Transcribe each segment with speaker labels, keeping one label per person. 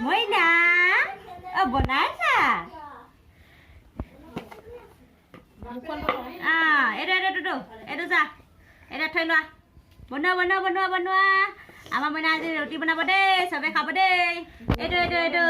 Speaker 1: মইনা অ বনাইছা এইটো এইটো এইটো এইটো যা এইটো থৈ লোৱা বনোৱা বনোৱা বনোৱা বনোৱা আমাৰ মইনা আজি ৰুটি বনাব দেই চবে খাব দেই এইটো এইটো এইটো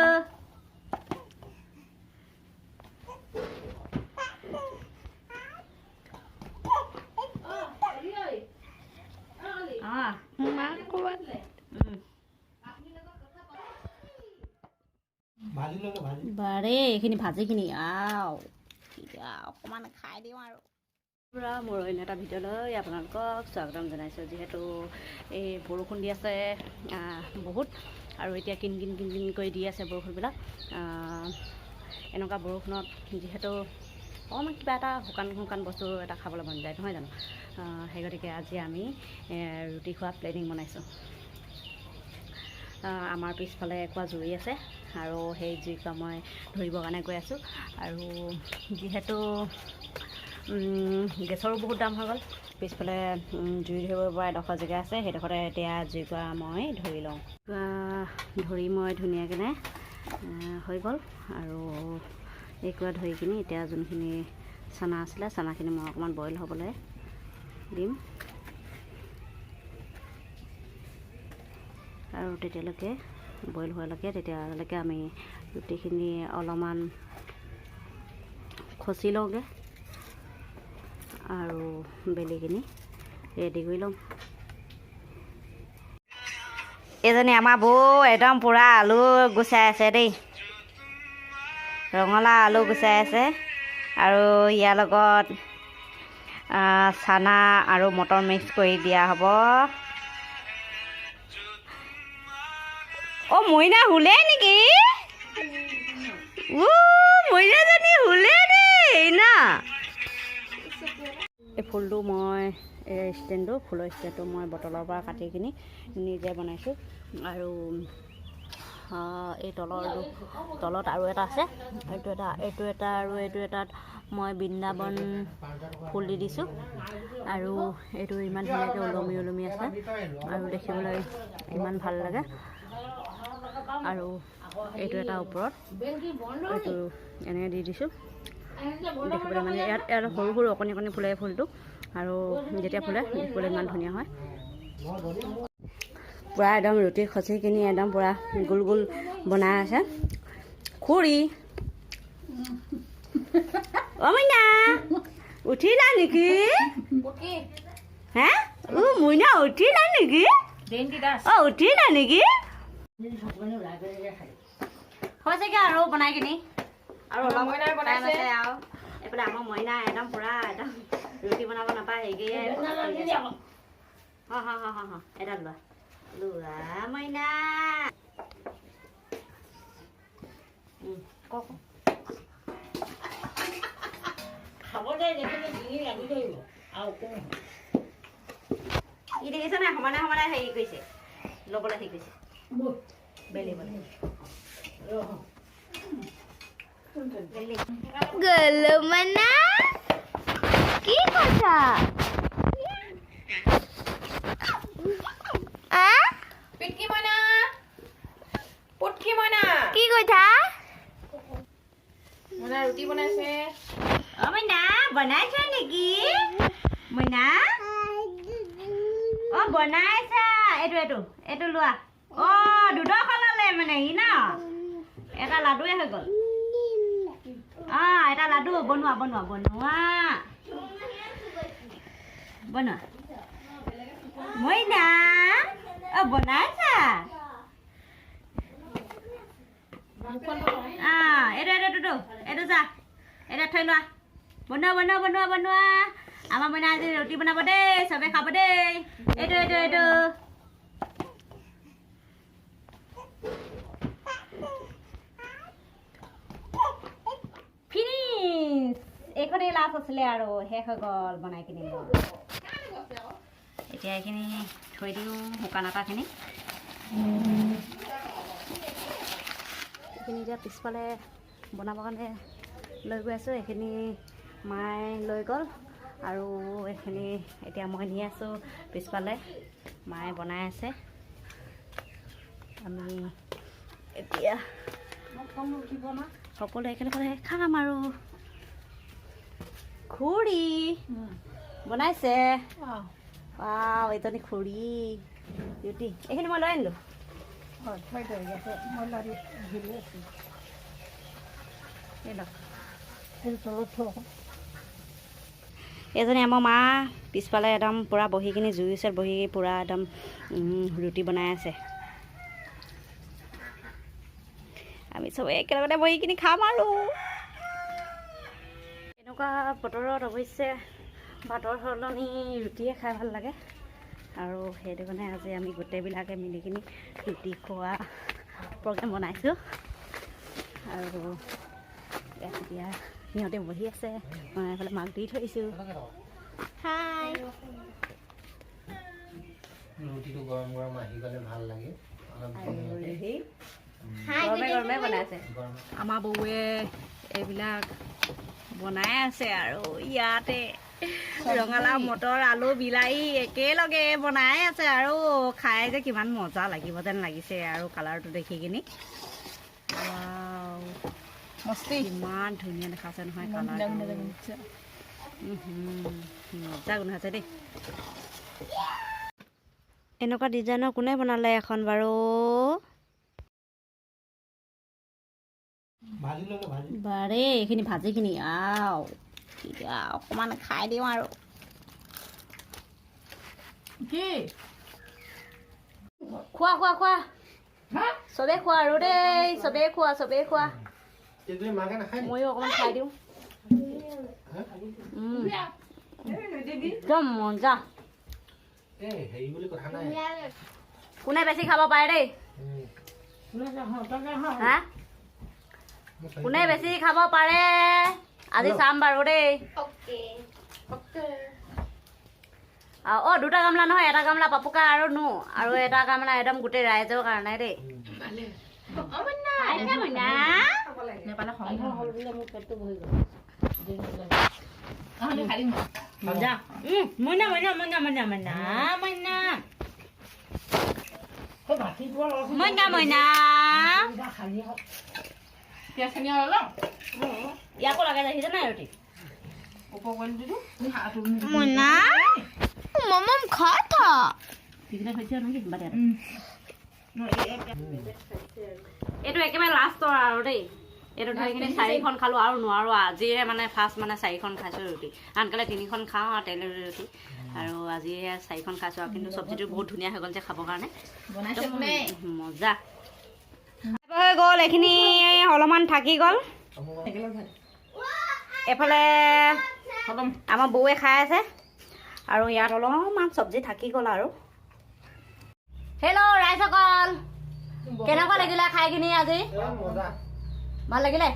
Speaker 1: বাৰে এইখিনি ভাজিখিনি আও অকণমান খাই দিওঁ আৰু পূৰা মোৰ অন্য এটা ভিডিঅ'লৈ আপোনালোকক স্বাগতম জনাইছোঁ। যিহেতু এই বৰষুণ দি আছে বহুত আৰু এতিয়া কিন কিন কিন কিন কৰি দি আছে বৰষুণবিলাক। এনেকুৱা বৰষুণত যিহেতু অকণমান কিবা এটা শুকান শুকান বস্তু এটা খাবলৈ মন যায় নহয় জানো? সেই গতিকে আজি আমি ৰুটি খোৱা প্লেনিং বনাইছোঁ। আমাৰ পিছফালে একুৱা জুই আছে আৰু সেই জুইকোৱা মই ধৰিবৰ কাৰণে গৈ আছোঁ। আৰু যিহেতু গেছৰো বহুত দাম হৈ গ'ল, পিছফালে জুই ধৰিব পৰা এডোখৰ জেগা আছে, সেইডোখৰতে এতিয়া জুইকোৱা মই ধৰি লওঁ। ধৰি মই ধুনীয়াকৈ হৈ গ'ল। আৰু এইকুৰা ধৰি কিনি এতিয়া যোনখিনি চানা আছিলে চানাখিনি মই অকণমান বইল হ'বলৈ দিম আৰু তেতিয়ালৈকে বইল হোৱালৈকে তেতিয়ালৈকে আমি ৰুটিখিনি অলপমান খচি লওঁগৈ আৰু বেলিখিনি ৰেডি কৰি লওঁ। এইজনী আমাৰ বৌ একদম পূৰা আলু গুচাই আছে দেই, ৰঙালাও আলু গুচাই আছে। আৰু ইয়াৰ লগত চানা আৰু মটৰ মিক্স কৰি দিয়া হ'ব। অ মইনা শুলে নেকি? মইনাজনী শুলে দেই না। এই ফুলটো মই এই ষ্টেণ্ডটো ফুলৰ ষ্টেণ্ডটো মই বটলৰ পৰা কাটি কিনি নিজে বনাইছোঁ। আৰু এই তলত আৰু এটা আছে, এইটো এটা এইটো এটা আৰু এইটো এটাত মই বৃন্দাবন ফুল দি দিছোঁ। আৰু এইটো ইমান ধুনীয়াকৈ ওলমি ওলমি আছে আৰু দেখিবলৈ ইমান ভাল লাগে। আৰু এইটো এটা ওপৰত এইটো এনেকৈ দি দিছোঁ দেখিবলৈ, মানে ইয়াত ইয়াত সৰু সৰু অকণি অকণি ফুলে ফুলটো, আৰু যেতিয়া ফুলে দেখিবলৈ ইমান ধুনীয়া হয়। পূৰা একদম ৰুটি খচি কিনি একদম পূৰা গোল গোল বনাই আছে খুৰী। অ মইনা উঠিলা নেকি? হে মইনা উঠিলা নেকি? অ উঠিলা নেকি? হৈছেগৈ আৰু বনাই কিনি আৰু অলপ বনাইছে। আৰু এইফালে আমাৰ মইনা একদম পূৰা একদম ৰুটি বনাব নাপায় হেৰি। এটা লোৱা লোৱা মইনা। কওক ই দেখিছে নাই, সমানে সমানে হেৰি কৰিছে, ল'বলৈ হেৰি কৰিছে বেলিবলৈ।
Speaker 2: গলো মনা কি কথা?
Speaker 3: পিটকি মনা পুটকি মনা
Speaker 2: কি কথা?
Speaker 3: মনা ৰুটি বনাইছে।
Speaker 1: অ মইনা বনাইছা নেকি? মইনা অ বনাইছা। এইটো এইটো এইটো লোৱা। অ দুডোখৰ ল'লে মানে সি ন, এটা লাডুৱে হৈ গ'ল। এটা লাডু বনোৱা বনোৱা বনোৱা বনোৱা মইনা। অ বনাইছা। এইটো এইটো এইটো এইটো যা এইটো থৈ লোৱা। বনোৱা বনোৱা বনোৱা বনোৱা আমাৰ মইনা আজি ৰুটি বনাব দেই, চবে খাব দেই। এইটো এইটো এইটো ফিনিছ। এইখনেই লাষ্ট আছিলে আৰু শেষ হৈ গ'ল বনাই কিনি। এতিয়া এইখিনি থৈ দিওঁ শুকান আটাখিনি। এইখিনি এতিয়া পিছফালে বনাবৰ কাৰণে লৈ গৈ আছোঁ। এইখিনি মায়ে লৈ গ'ল আৰু এইখিনি এতিয়া মই নি আছোঁ পিছফালে, মায়ে বনাই আছে। আমি এতিয়া সকলোৱে একেলগে খাম আৰু। খুৰী বনাইছে। ৱাও, এইজনী খুৰী ৰুটি। এইখিনি মই লৈ আনিলোঁ। এই লওক। এইজনী আমাৰ মা, পিছফালে একদম পূৰা বহি কিনি জুই ওচৰত বহি পূৰা একদম ৰুটি বনাই আছে। আমি চবেই একেলগতে বহি কিনি খাম আৰু। এনেকুৱা বতৰত অৱশ্যে ভাতৰ সলনি ৰুটিয়ে খাই ভাল লাগে আৰু সেইটো কাৰণে আজি আমি গোটেইবিলাকে মিলি কিনি ৰুটি খোৱা প্ৰগ্ৰেম বনাইছোঁ। আৰু ইয়াত এতিয়া সিহঁতে বহি আছে, মই এইফালে মাক দি থৈছোঁ।
Speaker 2: হাই।
Speaker 4: ৰুটিটো গৰম গৰম আহি গ'লে ভাল লাগে অলপ।
Speaker 1: আৰু
Speaker 4: ধুনীয়াকে।
Speaker 2: হাই।
Speaker 1: গৰমে গৰমে বনাইছে।
Speaker 4: গৰম।
Speaker 1: আমাৰ বৌৱে এইবিলাক বনাই আছে আৰু ইয়াতে ৰঙালাও, মটৰ, আলু, বিলাহী একেলগে বনাই আছে আৰু খাই যে কিমান মজা লাগিব যেন লাগিছে আৰু কালাৰটো দেখি কিনি। ৱাও, ইমান ধুনীয়া দেখাইছে নহয় কালাৰটো। মজা গোন্ধাইছে দেই। এনেকুৱা ডিজাইনৰ কোনে বনালে এখন বাৰু?
Speaker 4: ভাজি ল'লে ভাজি।
Speaker 1: বাৰে এইখিনি ভাজিখিনি আও এতিয়া অকণমান খাই দিওঁ আৰু।
Speaker 3: কি?
Speaker 1: খোৱা খোৱা খোৱা, চবেই খোৱা আৰু দেই, চবেই খোৱা, চবেই খোৱা।
Speaker 4: এইটোৱে মাকে নাখায় নেকি?
Speaker 1: ময়ো অকণমান খাই দিওঁ। একদম মজা।
Speaker 4: এই হেৰি বুলি কথা নাই।
Speaker 1: কোনে বেছি খাব পাৰে দেই? হা, কোনে বেছি খাব পাৰে আজি চাম বাৰু দেই।
Speaker 2: অ'কে।
Speaker 1: অঁ, দুটা গামলা নহয়, এটা গামলা পাপুকা আৰু নো আৰু এটা গামলা একদম গোটেই ৰাইজৰ কাৰণে দেই। খাইছা মইনা?
Speaker 3: নেপালে খং।
Speaker 1: মজা। মইনা মইনা মইনা মইনা মইনা মইনা মইনা মইনা।
Speaker 3: পিঁয়াজখিনি অলপ
Speaker 1: ইয়াকো লাগে দেখিছে নাই ৰুটি?
Speaker 3: ওপৰ কৰি দিলোঁ।
Speaker 2: মইনা, মমম খা থা।
Speaker 1: পিকনিক হৈছে নেকি? বাদ দে। এইটো একেবাৰে লাষ্টৰ আৰু দেই। এইটো ধৰি কিনি চাৰিখন খালোঁ আৰু নোৱাৰোঁ। আজিহে মানে ফাৰ্ষ্ট মানে চাৰিখন খাইছোঁ ৰুটি। আনকালে তিনিখন খাওঁ আৰু তেল ৰুটি, আৰু আজিহে চাৰিখন খাইছোঁ আৰু। কিন্তু চব্জিটো বহুত ধুনীয়া হৈ গ'ল যে খাবৰ কাৰণে।
Speaker 3: বনাইছে কোনে?
Speaker 1: মজা হৈ গ'ল। এইখিনি অলপমান থাকি গ'ল। এইফালে আমাৰ বৌৱে খাই আছে আৰু ইয়াত অলপমান চব্জি থাকি গ'ল আৰু। হেল্ল' ৰাইজসকল, কেনেকুৱা লাগিলে খাই কিনি আজি?
Speaker 4: মজা।
Speaker 1: ভাল লাগিলে?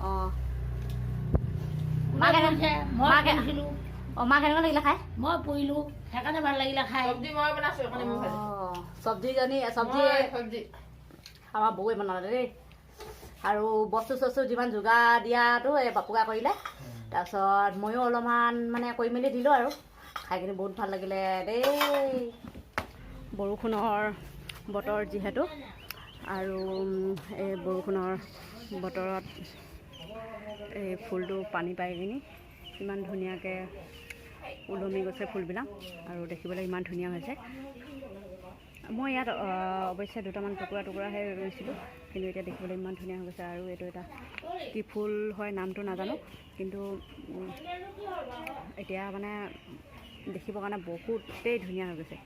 Speaker 1: অঁ, মা অঁ, মা কেনেকুৱা লাগিলে খাই?
Speaker 5: মই পৰিলো, সেইকাৰণে ভাল লাগিলে খাই।
Speaker 3: চব্জি মই বনাইছো, সেইকাৰণে মোৰ ভাল।
Speaker 1: অঁ, চব্জিজনী চব্জি
Speaker 3: চব্জি
Speaker 1: আমাৰ বৌৱে বনালে দেই। আৰু বস্তু চস্তু যিমান যোগাৰ দিয়াটো এই বাপুকা কৰিলে, তাৰপিছত ময়ো অলপমান মানে কৰি মেলি দিলোঁ আৰু খাই কিনি বহুত ভাল লাগিলে দেই। বৰষুণৰ বতৰ যিহেতু আৰু এই বৰষুণৰ বতৰত এই ফুলটো পানী পাই কিনি ইমান ধুনীয়াকৈ ওলমি গৈছে ফুলবিলাক আৰু দেখিবলৈ ইমান ধুনীয়া হৈছে। মই ইয়াত অৱশ্যে দুটামান টুকুৰা টুকুৰাহে ৰুইছিলোঁ, কিন্তু এতিয়া দেখিবলৈ ইমান ধুনীয়া হৈ গৈছে। আৰু এইটো এটা কি ফুল হয় নামটো নাজানো, কিন্তু এতিয়া মানে দেখিবৰ কাৰণে বহুতেই ধুনীয়া হৈ গৈছে।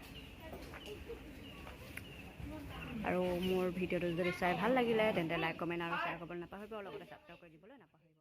Speaker 1: আৰু মোৰ ভিডিঅ'টো যদি চাই ভাল লাগিলে তেন্তে লাইক, কমেণ্ট আৰু শ্বেয়াৰ কৰিবলৈ নাপাহৰিব, লগতে ছাবস্ক্ৰাইব কৰি দিবলৈ নাপাহৰিব।